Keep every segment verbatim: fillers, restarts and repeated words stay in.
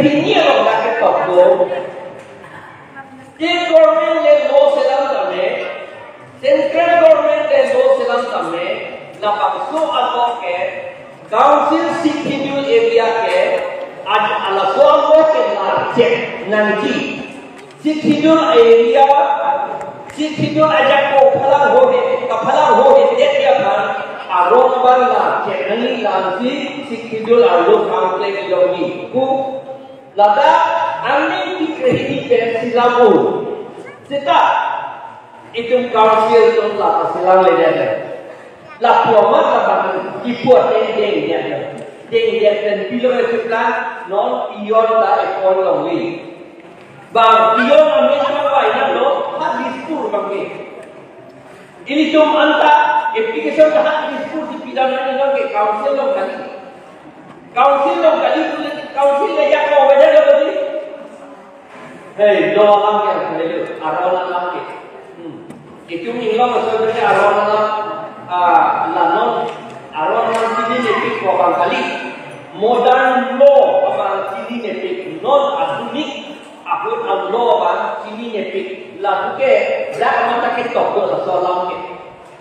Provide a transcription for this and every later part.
Pini along dak ketok do. State government le law selam tame, central government le law selam tame, labangso along ke council Sixth Schedule area ke, ad-, laso along ke la check nangji. Sixth Schedule area, Sixth Schedule ajak ko phalang ho he, kaphalang ho he, det ya phan, aron abang la check nangji, lasi Sixth Schedule arlo kangkleng longji. Ku ladak aning tikre hini pen selam-o. Seta itum council atum la selamledet. Lapu amat labang kipu ateng dengdet. Dengdet pen pilo epiplang, non pion ta epon longle. Bang pion amen bang bai nanglo, ha Dispur abang ke. Ilitum anta application ta ha Dispur si pidam nangji, non ke council along kali. Council along kali, council le ya ko beda lo di. Hei, law alam ke, hei, lo, aron alam ke. Hmm. Itum inglong asal ke aron alam, ah, la non, aron alam chinine pik ko abang kali. Modern law abang chinine pik, non adhunik ahut a-law abang chinine pik. Lapu ke, dak amat ta ketok do laso alam ke.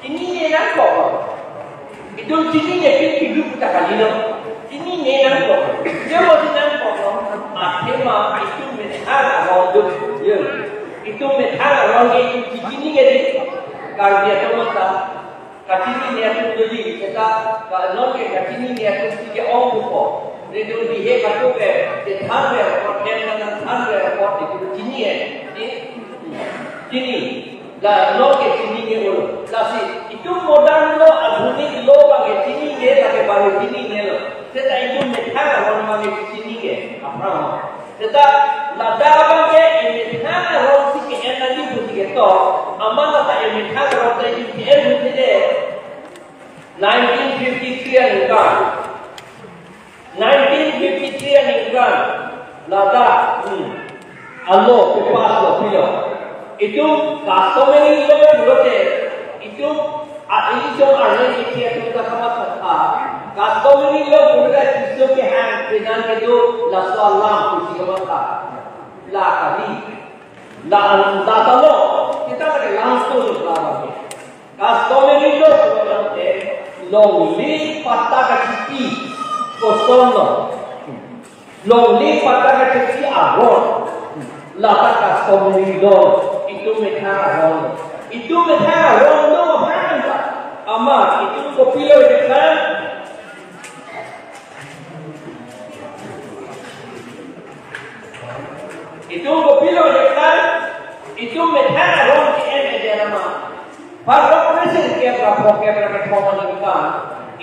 Chinine nangkok. Itum chinine pik pik ta kali lo. Chinine nangkok. Jabo si nangkok lo. Athema itum methang aron do. Ye. Itum methang aron ke itum chinine di. Karbi atum ta kachinine atum do di. Seta ka non ke kachinine atum si ke-ong ko. Itum di he katu ke, ke than re, ko ten na than re, ko itum chini e. Di, chini. La non ke chinine ulo. Lasi itum modern law, adhunik law abang ke chinine, lake baru chinine lo. Seta itum methang aron abang ke chinine. Aphrang. Seta ladak abang ke imethang aron si ke-en nangji pu si ketok. Amat lata imethang aron ta itum ke-en pu si de. Nineteen fifty-three aningkan. Nineteen fifty-three aningkan ladak, hmm, a-law ke-pass lo pilo. Itum customary law pulote, itum a-, itum arleng isi atum ta kamatha. Customary law pulote itum kehang penang kedo laso alam pusi kamatha. La kali. La, la ta lo, kita lagi langsung la kali. Customary law pulote longle patta kachipi kosonlo. Longle patta kachipi aron. Lata customary law, itum methang aron. Itum methang aron lo aphrang ta. Amat itum kopilo itum kan? Itum kopilo itum kan? Itum methang aron ke-en ede nama. Pharo kre sirkep ra phongkep ra kethom aningkan,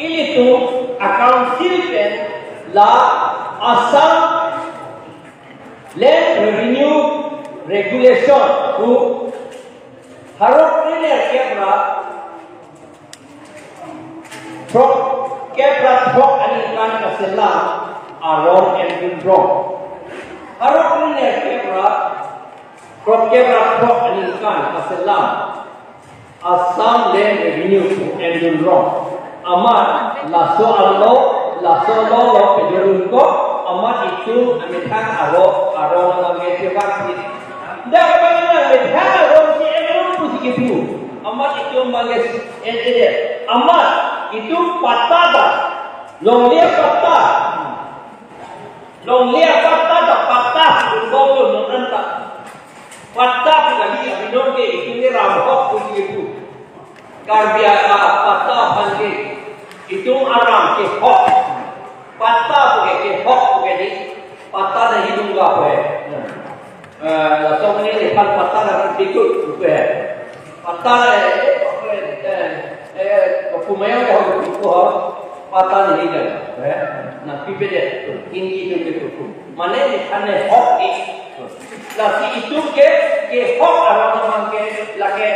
ilitum a-council pen la Assam Land Revenue Regulation pu pharo kre nerkep ra throk kep ra throk aningkan kaselam aron endun rong. Pharo kre nerkep ra throk kep ra throk aningkan kaselam Assam Land Revenue pu endun rong. Amat laso a-law, laso a-law lo pedorun ko, amat itum amethang aro, aron abang ke chebar si. Dak abang nang methang aron si endun pusi kipu. Amat itum abang ke en ede. Amat itum patta ta. Longle patta. Longle patta ta, patta. Itum bong lo non anta. Patta pu kali, abinon ke itum ke ram hok pusi kipu. Karbi a patta aphan ke itum aram ke hok. Patta pu ke, ke hok pu ke di. Patta nahi dunga pu he. Eh, laso amonit aphan patta na dikut pu he. Patta, eh, eh, eh, eh, kumayang ya ho, ho, patta nahi dunga, eh, na pipe de, in ki tu tu tu. Mane ni ane hok ni. Lasi itum ke, ke hok aron abang ke, lake,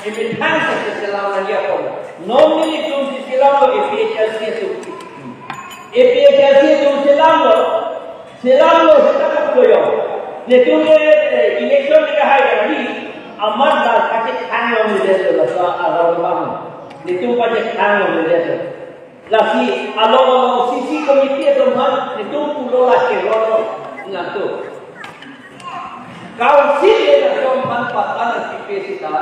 imethang si selam nangji apot. Non nelitum si selamlo A P H L C atum. A P H L C atum selamlo. Selamlo seta kapulo yo. Netum ke, eh, election ni kahai kali. Amat la kachethang longledet lo laso aron abang. Netum pachethang longledet lo. Lasi along along C C committee atum aphan netum pulo lake rolo. Nangtum. Council le nangtum aphan patta nangpipe seta,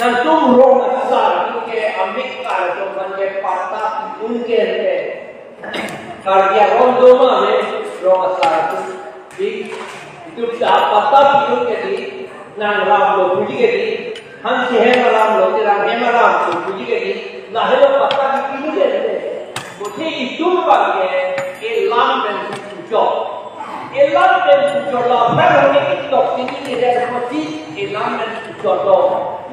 nangtum rong asar atum ke, amekar atum aphan ke patta pi-un ke, Karbi aron do ma le rong asar atum? Di, itum ta patta pi-un ke di, nang ram lo puji ke di, Hanse hem alam lo, Terang hem alam lo puji ke di, lahelo patta pi-un ke di. Muthe itum abang ke elam pen chojok. Elam pen chojok, la aphrang hone ketok tini ke dia ko si elam pen chojok lo.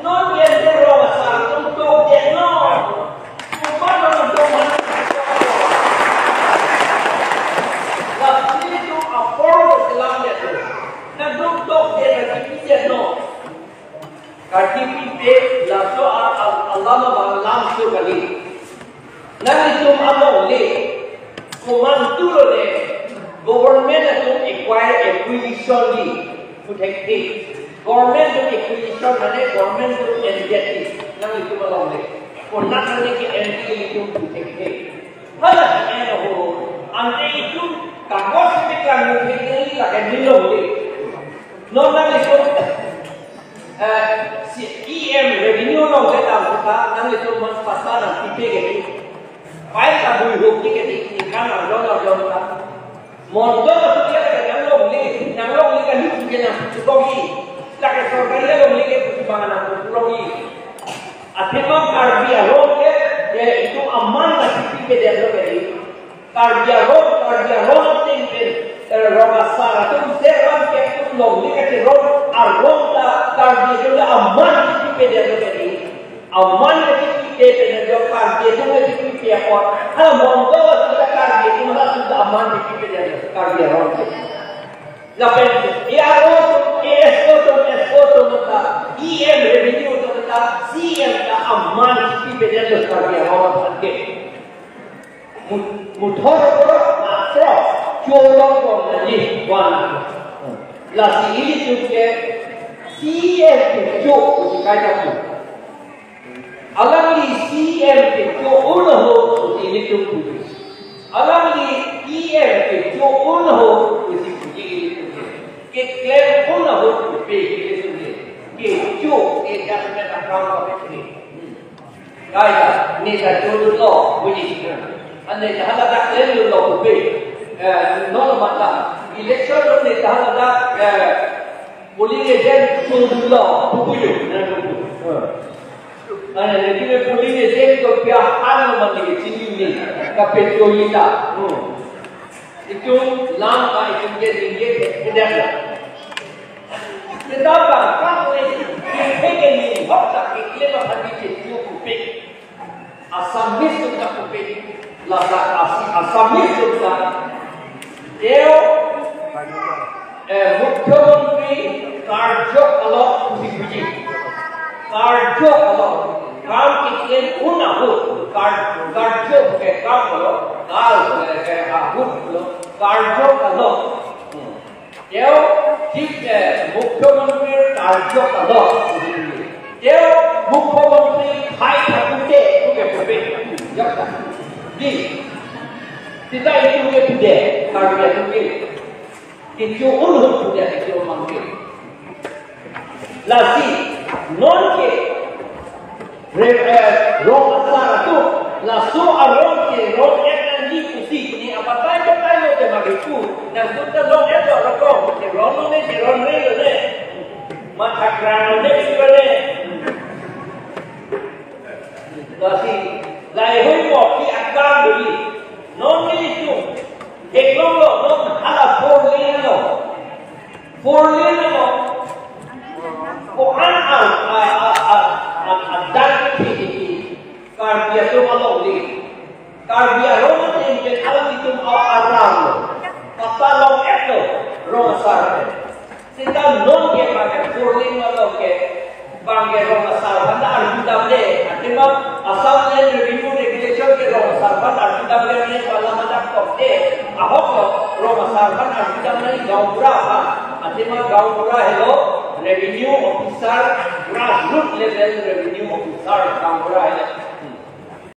Non ke de rong asar atum tokdet non. Komat non atum mana? Lasi itum apor lo elam det lo. Nangtum tokdet lagi pidet non. Karbi pipe laso a, a, alam abang lamso kali. Nanglitum alongle, komantu lone, government atum acquire, acquisition di, pu thekthe. Government atum acquisition mane government atum en-det di, nanglitum alongle. Konat mane ke-en-det ilitum pu thekthe. Hala ke-en ho, ante itum kagos pe klang mu thekthe, lake nilongle. Non nanglitum Eh, si E M revenue along kedam ta nanglitum aphan patta nangpipe ke di. File ta bui huk ke di, ningkan arjon arjon ta. Mondo tu dia ke nanglongle, nanglongle kali ke nangpulongji. Lake sorkari alongle ke pusi bang nangpulongji. Athema Karbi along ke, ya itu aman ta pipedet lo ke di. Karbi aron, Karbi aron atum pen, eh, rong asar atum servan ke atum longle kachirong, arong ta Karbi atum ta aman pipedet lo ke di. Aman pipedet lo Karbi atum pipe apot. Hala Mondo atum ta Karbi atum hala atum ta aman pipedet lo Karbi aron ke. Lapen A R O atum, A S O atum, S O atum ta, E M revenue atum ta, C M ta aman pipedet lo Karbi aron ke. Mu-, muthor pura matro cholong kong nangji wan. Lasi ilitum ke C M kecho pusi kaita pu. Alangli C M kecho un ahut pusi ilitum pu. Alangli E M kecho un ahut pusi puji ilitum. Keklem un ahut pupe ilitum. Kecho ke jasmet akam kape. Kaita, ne ta chodunlo, puji. Ane ta hala ta klemlo pupe. Eh, non mata. Election lo ne ta hala ta, eh, polling agent chodunlo, pupuyo. Ane, ne kine polling agent ko pia han lo mane ke chini ne. Kapecho ita. Hmm. Itum lam ka itum ke ringge ke kedak la. Tetapi kamu ini, ini hok tak iklim apa di situ kupik. Assamese atum ta kupik. Lasa As-, Assamese atum ta. Deo, eh, Mukhyamantri karjo along pusi puji. Karjo along. Kam iklim un ahut. Kar-, karjo ke kam along. Kal ke ahut along. Karjo along. Hmm. Deo, chief, eh, Mukhyamantri karjo along. Deo, Mukhyamantri khai thakute, puke pupe. Jakta. Di. Sita itu ke pude, karjo pupe. Kecho un ahut pude, kecho mangke. Lasi, non ke, Re-, eh, rong asar atum, laso arong ke rong-et nangji pusi, ne abatai batai lo ke magipu, nangtum ta rong-et lo rong, ke rong lo ne, ke rong re lo ne. Matha krang lo ne, ke lo ne. Lasi, lahei mo ki akam duli. Non ne itu, eklong lo, non hala four lane lo. Four lane lo. Ko-an an, a, a, a, a, a, dan ke ke ke. Karbi atum alongle. Karbi aron atum ke alanglitum a-, aram lo. Patta long-et lo. Rong asar ke. Seta non ke bang ke four lane lo ke. Bang ke rong asar aphan ta arjudamde. Athema Assam Land Revenue Regulation ke rong asar aphan arjudamde ne pala madak kokde. Ahok lo, rong asar aphan arjudam nangji gaonbura aphan. Athema gaonbura helo revenue officer, grassroots level revenue officer gaonbura helo.